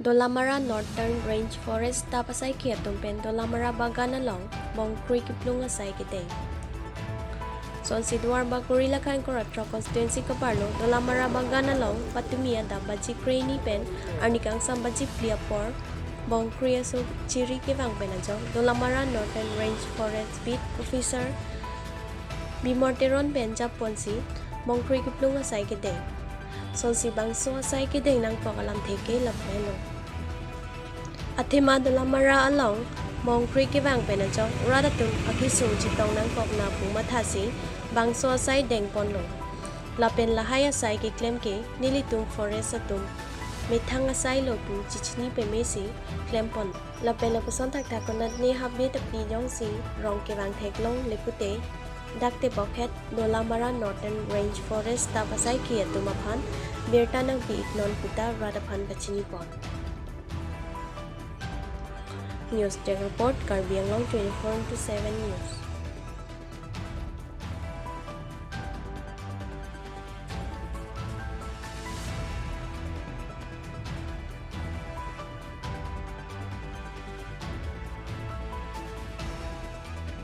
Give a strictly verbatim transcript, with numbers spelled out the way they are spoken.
Dolamara Northern Range Forest staff asaikhi atum pen Dolamara Bagan along bongkrui kiplung asai kedeng. Sonsi Duarbagori Lakhankor Athro constituency kaparlo Dolamara Bagan along patumi adap baji krehini pen arni kangsam baji phli apor bongkrui aso chiri kevang pen ajok Dolamara Northern Range Forest Beat Officer Bimor Teron pen japponsi bongkrui kiplung asai kedeng. Sonsi bangso asai kedeng nangkok alamthe ke lapulo. Athema Dolamara along bongkrui kevang pen ajok rat atum akesung chetong nangkok na pu mathasi bangso asai dengponlo. Lapen lahai asai keklem ke nelitum forest atum methang asai lo pu chechini pemesi klempon. Lapen lapuson thakthak konatne habit api jongsi rong kevang theklongle pute dak tebok het Dolamara Northern Range Forest staff asaikhi atum aphan birta nangpi iknon puta rat aphan pachinipon. News Desk Report, Karbi Anglong twenty-four into seven News.